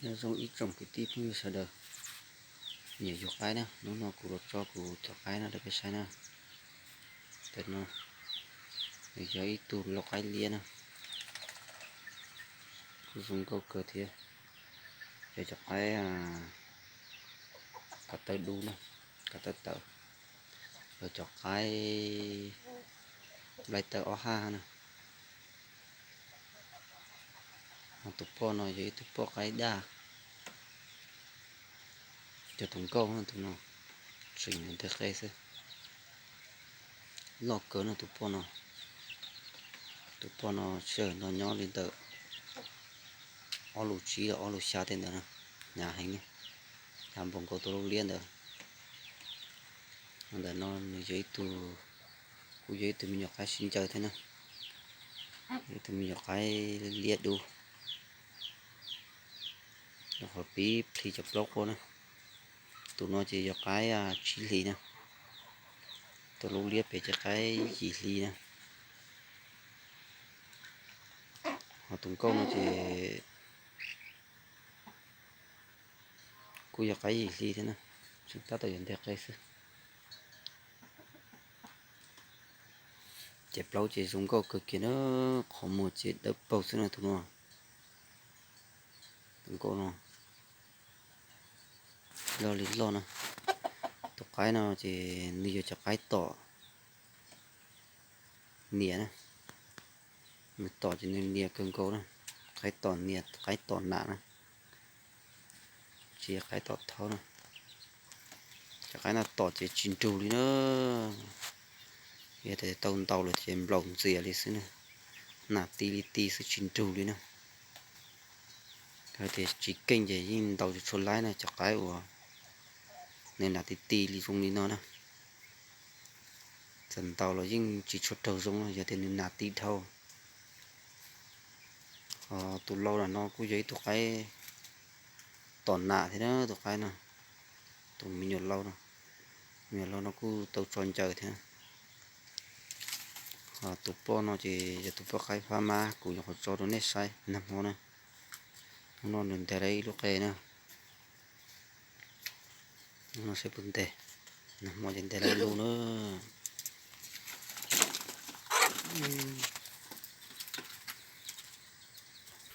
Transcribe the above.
Nyob zoo ib tsoom kwv tij phooj ywg sawv daws, niam yug qaib na, hnub no kuv los tso kuv cov qaib no rau peb saib na. Ntawm no nws yog ib tug lau qaib liab na, kuj zoo nkauj kawg thiab. Yog cov qaib kav tawv dub na, kav tawv tawv, yog cov qaib nplaim tawv ob haj na. Ho tus poj no yog ib tug poj qaib daj, cov tus nkauj no, tus no tseem nteg qe xwb. Loj kawg no tus poj no. Tus poj no sij hawm no nyob li ntawm ob lus tsib los ob lus xya tej ntawd na, hnyav heev, hnyav npaum nkaus tus lau liab ntawd. Ntawm no nws yog ib tug, kuj yog ib tug me nyuam qaib sib ncaws thiab na, ib tug me nyuam qaib liab dub, qhov pib plhis cov plaub qua na. Tus no ces yog qaib tsib hlis na, tus lau liab pem ces qaib yim hlis na. Ho tus nkauj no ces kuj yog qaib yim hli thiab na, tseem tab tom yuav nteg qe xwb. Ces plaub ces zoo nkauj kawg kiag na, qhov muag ces dawb paug xwb no tus no. Tus nkauj no loj li loj na. Tus qaib no ces nws yog cov qaib tom nias na, nws tom ces nws nias kawg nkaus na, qaib tom nias, qaib tom nam na, tsis yog qaib tom thaub na. Cov qaib no tom ces tsis nrug li na, yog tias tau ntaus lawm ces nplaum ntxias li xwb na, nam ti li ti xwb tsis nrug li na. Hais tias tsis keej ces yeej ntaus tsis tshua laib na, cov qaib uas nws nam ti ti li zoo li no na. Txawm ntaus los yeej tsis tshua raug zoo no, yog tias nws nam ti dhau. Ho tus lau no kuj yog ib tug qaib tom nam thiab na, tus qaib no, tus me nyuam lau no, me nyuam lau no kuj tau tso ncaws thiab. Ho tus poj no ces yog tus poj qaib fab mab kuv nyuam qhuav tso rau nej saib nag hmo na. Hnub no nws nteg lawm ib lub qe na. Hnub no saib puas nteg, nag hmo ces nteg lawm ib lub na.